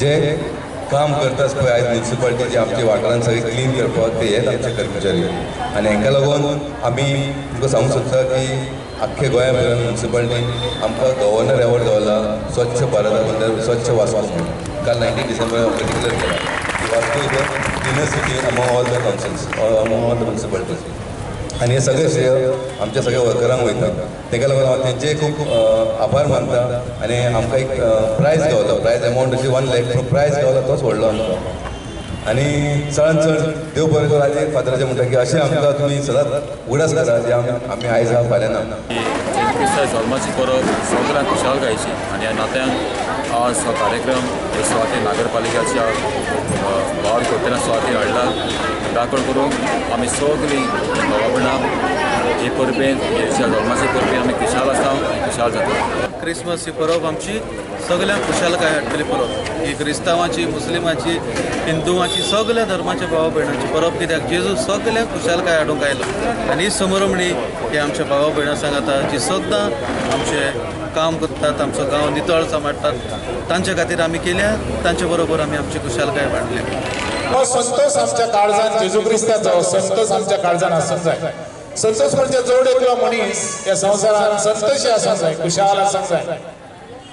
जे काम करतात पळय आयज म्युनिसिपालिटीचे आमच्या वाठारान सगळें क्लीन करपाक ते हेच आमचे कर्मचारी. आनी हांकां लागून आमी तुमकां सांगूंक सोदता की आख्खे गोंया भर म्युनिसिपालिटीन आमकां गव्हर्नर एवॉर्ड गावला स्वच्छ भारता म्हणल्यार स्वच्छ वास्को म्हणून. काल 19 डिसेंबर आमकां डिक्लेअर केला की Vasco is the cleanest city among all the councils, among all the municipalities. आनी हे सगळे श्रेय आमच्या सगळ्या वर्करांक वयता. ताका लागून हांव तेंचेय खूब आभार मानता. आनी आमकां एक प्रायज गावलो, प्रायज अमावंट अशी 1 लाख, पूण प्रायज गावलो तोच व्हडलो आमकां. आनी चडान चड देव बरें करूं आजी फादराचें म्हणटा की अशें आमकां तुमी सदांच उगडास करा जे आमी आयज आहा फाल्यां ना. जेजू क्रिस्ता जल्माची परब सगळ्यांक खुशालकायेची आनी ह्या नात्यान आज हो कार्यक्रम हे सुवातेर नागरपालिकाच्या वावर करतना सुवातेर हाडला. दाखल करूंक आमी सगळीं भावा भयणां हे परबेन, जेजूच्या जल्माचे परबेन आमी खुशाल आसा आनी खुशाल जाता. क्रिसमस ही परब आमची सगळ्यांक खुशालकाय हाडटली परब. ही क्रिस्तांवाची, मुस्लिमाची, हिंदुवाची, सगळ्या धर्माच्या भावा भयणांची परब, कित्याक जेजू सगळ्यांक खुशालकाय हाडूंक आयलो. आनी ही समरमणी ही आमच्या भावा भयणां सांगता जी सद्दां आमचें काम करतात, आमचो गांव नितळ सांबाळटात, तांच्या खातीर आमी केल्या, तांचे बरोबर आमी आमची खुशालकाय वांटल्या. हो संतोष आमच्या काळजान, जेजू क्रिस्ताचो संतोष आमच्या काळजान आसूंक जाय. संतोष म्हणजे जोड एकलो मनीस ह्या संवसारान संतोषी आसूंक जाय, खुशाल आसूंक जाय.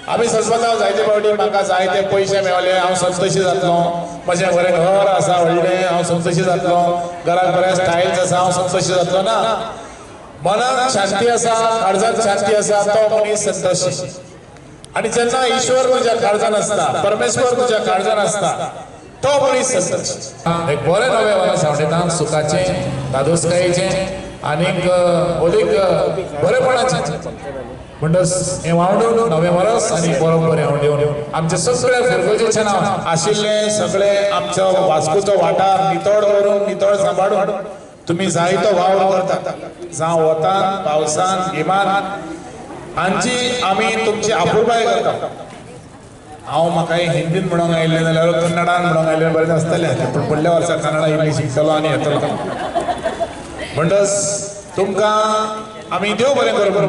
आमी सजमता जायते फावटी म्हाका जायते पयशे मेवले, हांव संतोषी जातलो, म्हजें बरें घर आसा व्हडलें, हांव संतोषी जातलो, घराक बरें स्टायल्स आसा, हांव संतोषी जातलो. ना, मनाक शांती आसा, काळजात शांती आसा, तो मनीस संतोषी. आणि जेन्ना ईश्वर तुझ्या काळजान आसता, परमेश्वर तुझ्या काळजान आसता, तो मनीस संतोषी. एक बरें नवें वर्स हांव सुखाचें, धादोसकायेचें आनीक ओलीक बरेपणाचें. म्हणटच हें वावडून नवें वर्स आनी बरोबर हें दिवन आमच्या सगळ्या फिरगोजेचें नांव आशिल्लें सगळे आमचो वास्कोचो वाठार नितळ करून, नितळ सांबाळून तुमी जायतो वावर करतात, जावं वतान, पावसान, गिमान, हांची आमी तुमची अपुरबाय करता. हांव म्हाका हिंदीन म्हणूंक आयिल्लें जाल्यार कन्नडान म्हणूंक आयिल्लें बरें आसतलें, पूण फुडल्या वर्सा कन्नडा इंग्लीश शिकतलो आनी येतलो. म्हणटच तुमकां आमी देव बरें करूं.